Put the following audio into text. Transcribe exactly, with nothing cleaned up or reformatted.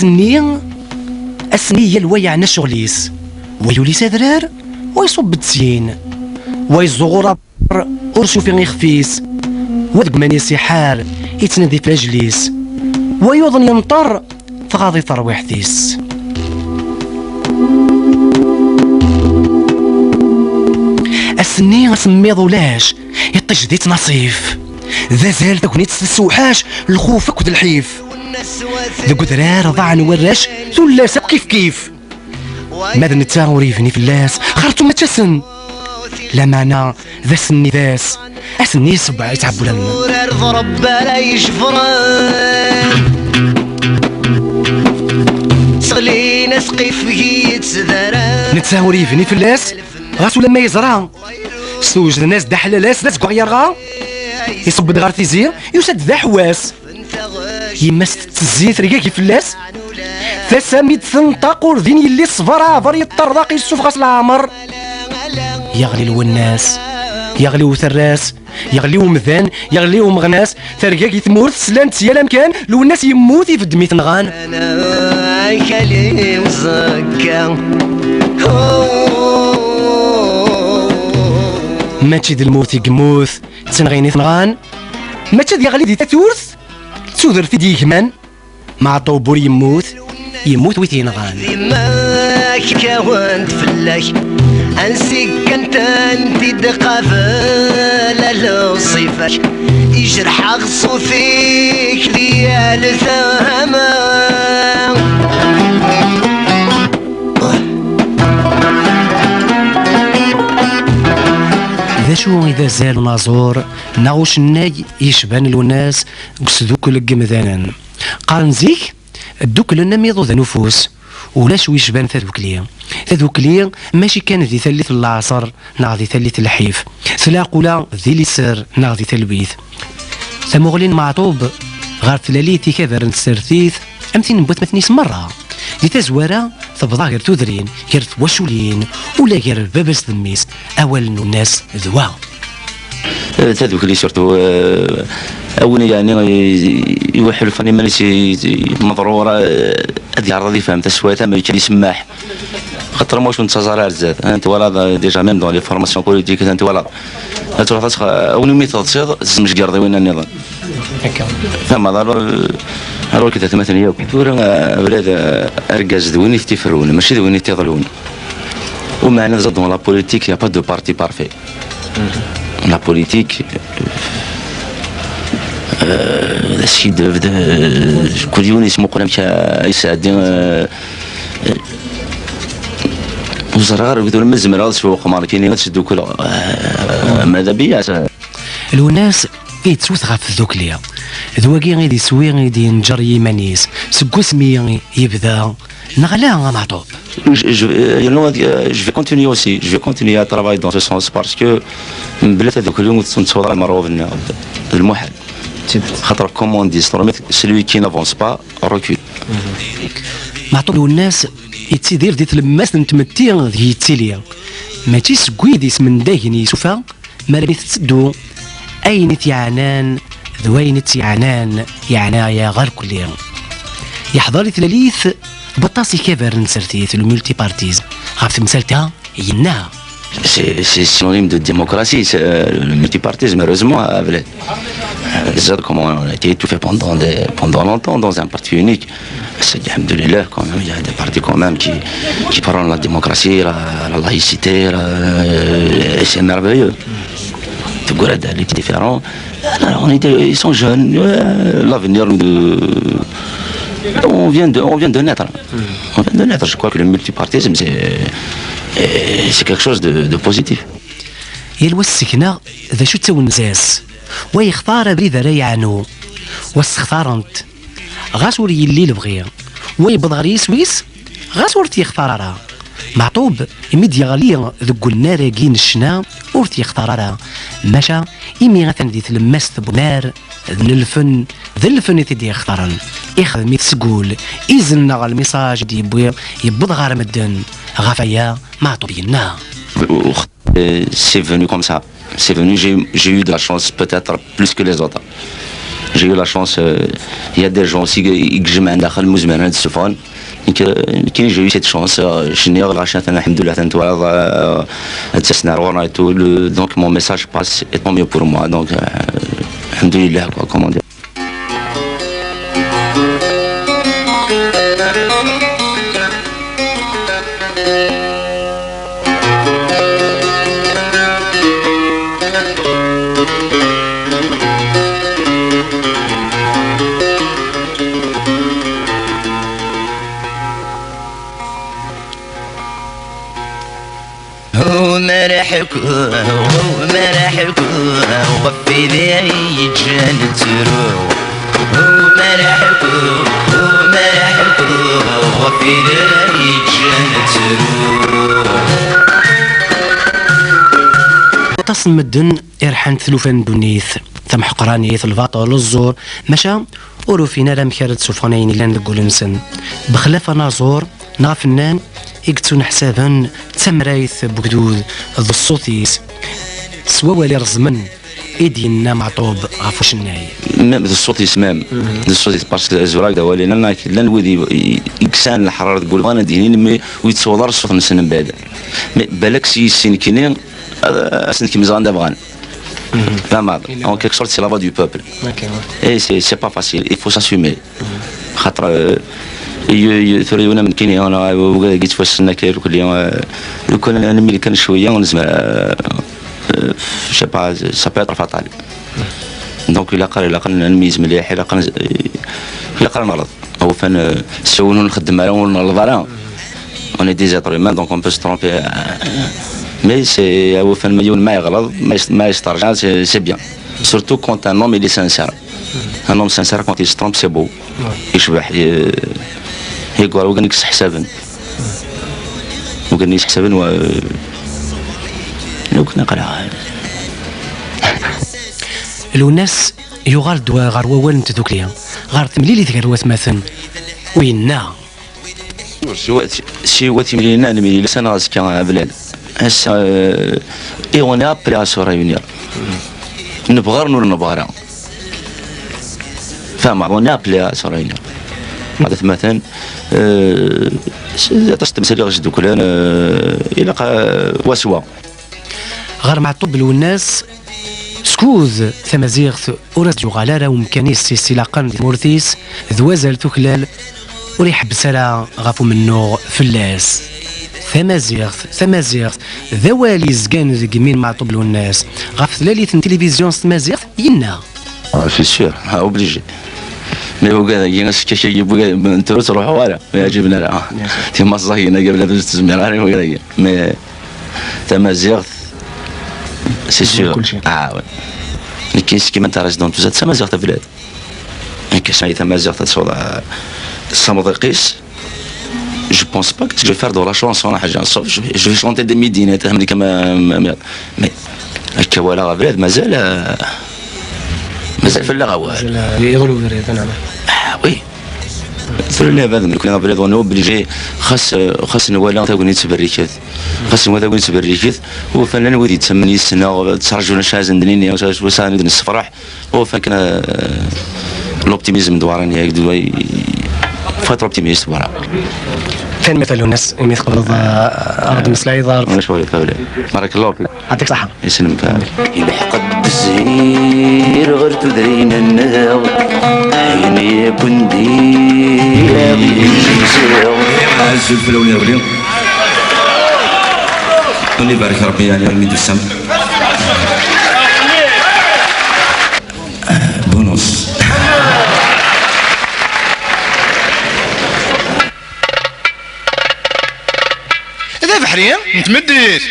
Ass-nni, ass-nni yal wa yeɛna ccɣel-is, wa yuli s adrar, wa iṣubb-d syin, wa iẓẓuɣur abeṛ ur sufi ixef-is, wa deg uman-is iḥar, ittnadi f lajel-is, wa yuḍen yenṭer, tɣaḍ-it terwiḥt-is. Ass-nni asemmiḍ ulac, iṭij di ttnaṣif. D azal tagnit s tessewḥac, lxuf akked lḥif. Deg udrar ḍaɛen warrac, tullas akk kifkif. Ma d netta ur yebni fell-as, xerṭum maččasen. Lameɛna d ass-nni d ass, ass-nni isebbeɛ ittɛewwlen. Urar d Rebbi ara yejbren. Sseɣlin asqif i yettdaran. Netta ur yebni fell-as, ɣas ulamma yeẓra. Swejden-as-d aḥlalas d azeggaɣ yerɣa. Iṣubb-d ɣer tizi, yusa-d d aḥewwas. Yemma-s tettezzi, tergagi fell-as. Tasa mi d-tenṭaq ur din yelli ṣṣber, aɛber yeṭṭerḍaq, yessufeɣ-as leɛmer. Yeɣli Lwennas, yeɣli uterras, yeɣli umdan, yeɣli umeɣnas, tergagi tmurt, slan-tt yal amkan, Lwennas yemmut, ibedd mi t-nɣan. Akal-iw ẓekka. Mačči d lmut i yemmut, d tinɣin i t-nɣan. Mačči ad yeɣli di taturt, d tudert i d-yegman. Meɛṭub ur yemmut, yemmut wi t-yenɣan. Yemma-k kawent fell-ak, ansi kan tent-id-qabel a lṣif-ak, ijreḥ-aɣ ṣṣut-ik di yal tama. D acu i d azal unaẓur neɣ ucennay yecban Lwennas deg usdukkel n yimdanen? Qqaren zik, dduklen am iḍudan ufus, ulac wi yecban tadukli. Tadukli mačči kan di tallit n leɛṣer neɣ di tallit n lḥif, tla aqula di liser neɣ di talwit. Tamuɣli n Meɛṭub ɣer tlalit ikabaren n tsertit am tin n watmaten-is merra. Di tazwara, tebḍa gar tudrin, gar twaculin, ula gar baba-s d mmi-s, awal n Lwennas d wa. Eh, tadukli surtout, eh, a win yeɛni i, i, iweḥḥel fan iman-is i, i meḍrur, eh, ad yeɛreḍ ad yefhem taswiɛt am kan isemmaḥ. Xaṭer ma ur nettaẓ ara ar zdat. Ad twalaḍ, eh, déjà même dans les formations politiques, ad twalaḍ. Ad twalaḍ, eh, a win umi teḍsiḍ, tzemjegreḍ i winna nniḍen. Akka. Tamaḍ, alors, alors que tatmaten yakk. Tura, eh, abrid, eh, argaz d win i t-iferrun, mačči d win i t-iḍlun. Au moins, dans la politique, il n'y a pas de parti parfait. La politique, euh, euh, c'est de, de, كل يوم يسمو قلنا مشى يساعدين، آه، آه، وزراء يقولوا مزمر هذا سوق ماركيني هذا سدوك، آه، ماذا بيا؟ Lwennas i yettwet ɣef tdukli. D wagi i d iswi i d-yenǧer yiman-is seg wasmi yebda, neɣ ala a Meɛṭub? Je, je, euh, you know, euh, je vais continuer aussi. Je vais continuer à travailler dans ce sens parce que mebla tadukli ur tettwaḍra lmerɣub-nni. D lmuḥal. Xaṭer, comme on dit, s tṛumit, celui qui n'avance pas, recule. Meɛṭub Lwennas yettidir di tlemmast n tmetti deg yettili. Mačči seg wid ismendagen i yisufa, mi armi tetteddu, ayen i t-yeɛnan d wayen i tt-yeɛnan, yeɛna-yaɣ irkelli. Yeḥḍer i tlalit, beṭṭas ikabaren n tsertit, le multipartisme, ɣef temsalt-a yenna. C'est, c'est synonyme de démocratie, c'est, euh, le multipartisme, heureusement, avec les, euh, les autres, comme on a été étouffé pendant des, pendant longtemps dans un parti unique. C'est, alhamdoulilah, quand même, il y a des partis quand même qui, qui prônent la démocratie, la, la laïcité, la, et c'est merveilleux. Tout le monde est différent. Alors, on était, ils sont jeunes, euh, l'avenir de, on vient de, on vient de naître. On vient de naître. Je crois que le multipartisme, c'est, euh, c'est quelque chose de, de positif. Yal wa seg-neɣ d acu d tawenza-s. Wa yextar abrid ara yeɛnu, wa ssextaren-t. Ɣas ur yelli lebɣi, wa yewweḍ ɣer yiswi-s, ɣas ur t-yextar ara. Meɛṭub, imi d-yeɣli deg unnar-agi n ccna, ur t-yextar ara. Maca, imi atan di tlemmast n unnar, d lfen, d lfen i t-id-yextaren. Ixdem-it seg wul, izenneɣ lmisaj i d-yewwi, yewweḍ ɣer medden. Ɣef aya, Meɛṭub yenna. Euh, c'est venu comme ça. C'est venu, j'ai, j'ai eu de la chance, peut-être plus que les autres. J'ai eu la chance, euh, il y a des gens aussi qui, qui j'aime, داخل مزمرنا de Sofran. Donc, euh, qui j'ai eu cette chance, euh, je n'ai rien à chanter, الحمد لله, tant voilà, euh, تسنى رونا et tout, le, donc mon message passe, et tant mieux pour moi. Donc, euh, الحمد لله, quoi, comment dire. Umerḥeku, umerḥeku, ɣef wid i yeǧǧan ttru. Umerḥeku, umerḥeku, ɣef wid i yeǧǧan ttru. Aṭas n medden i rḥant tlufa n ddunit, tameḥqranit, lbaṭel, ẓẓur, maca ur ufin ara amek ara d-ssuffɣen ayen yellan deg wul-nsen. Bexlaf anaẓur neɣ afennan i yettuneḥsaben d tamrayt n wegdud d ṣṣut-is, s wawal ireẓmen i d-yenna Meɛṭub ɣef ucennay. Même d ṣṣut-is, même d ṣṣut-is, parce que azwar-agi d awal-nni, llan wid i, i, i yesɛan leḥrar deg wul, bɣan ad d-inin, mais ur yettwaḍ ara ṣṣut-nsen mbeɛd. Mais balak s yis-sin kini, ad, ad sen-kemzeɣ anda bɣan. Fahmeḍ? En quelque sorte, c'est la voix du peuple. Et c'est, c'est pas facile, il faut s'assumer. Xaṭer, euh, y- y- tura yiwen am nekkini, neɣ wagi yettwassen akka, lukan, euh, lukan ad nmil kan cwiya, nezmer, euh, euh, je sais pas, ça peut être fatal. Donc, ilaq, ilaq ad nmeyyez mliḥ, ilaq ad nz- ilaq ad neɣleḍ. Awufan, euh, s yiwen ur nxeddem ara, ur nɣelleḍ ara. On est des êtres humains, donc on peut se tromper, euh, mais c'est, awufan, ma yiwen ma yeɣleḍ, ma yes- ma yesterja, c'est c'est bien. Surtout quand un homme il est sincère. Un homme sincère, quand il se trompe, c'est beau. Yecbeḥ, euh, yeggar wigad i yesseḥsaben. Wigad i yesseḥsaben, wa, lukan aql-aɣ. Lwennas yuɣal-d wa- ɣer wawal n tdukli, ɣer temlilit gar watmaten, u yenna. Siwa, siwa timlilin-a, nemlil ass-a neɣ azekka, a Blal. Ass-a, euh, et on est appelé à se réunir. Nebɣa ur nebɣa ara. Fahmeḍ, on est appelé à se réunir. Atmaten, euh, s- aṭas n temsal i ɣ-idduklen, euh, ilaq, euh, wa s wa. Ɣer Meɛṭub Lwennas, skud tamaziɣt ur as-d-yuɣal ara umkan-is i s-ilaqen di tmurt-is, d wazal tuklal ur iḥebbes ara ɣef umennuɣ fell-as. Tamaziɣt, tamaziɣt, d awal yezgan deg imi n Meɛṭub Lwennas. Ɣef tlalit n tilivizyu s tmaziɣt, yenna. Ah, c'est sûr, ah, obligé. Mais wigad-agi, askak-agi, wigad, n tru ur ttruḥuɣ ara, ur yeɛǧiben ara. Timaẓẓayin-agi, bla ur tezmir ara i wigad-agi. Mais tamaziɣt, c'est sûr. Ah, ouais. Nekk, ce qui m'intéresse dans tout ça, d tamaziɣt, a Blad. Nekk, sɛiɣ tamaziɣt, ad tesɛuḍ, ah, s amḍiq-is. Je pense pas que je vais faire de la chanson, la حاجة. Sauf, je vais, je vais chanter des midinat, mais, mais, mais, mais, akka walaɣ abrid, mazal, euh, mazal fell-aɣ awal. Mazal, euh, yeḍleb ubrid, neɣ? Ah, oui. Tura lɛibad, nekkni abrid, on est obligé, xas, euh, xas nwala tagnit tberriket. Xas nwala tagnit tberriket, ufan llan wid yettamen yis-neɣ, ttraǧun acu ara sen-d-nini, acu ara sen-d-nessefreḥ. Ufan kan, euh, l'optimisme d waran yak d way. Faut être optimiste, voilà. Tanemmirt a Lwennas, imi tqebleḍ, euh, ad d-temmeslayeḍ. Ulac aɣilif, a Blad. Barakallahu fik. Yɛṭik ṣṣeḥḥa. Yesselmek. Yelḥeq-d zzhir ɣer tudrin-nneɣ. Ayen yakk n dir. Azul fell-awen irwli. Ad ibarek Rebbi, yeɛni, almi d-tusam. Bunus. D abeḥri n tmeddit.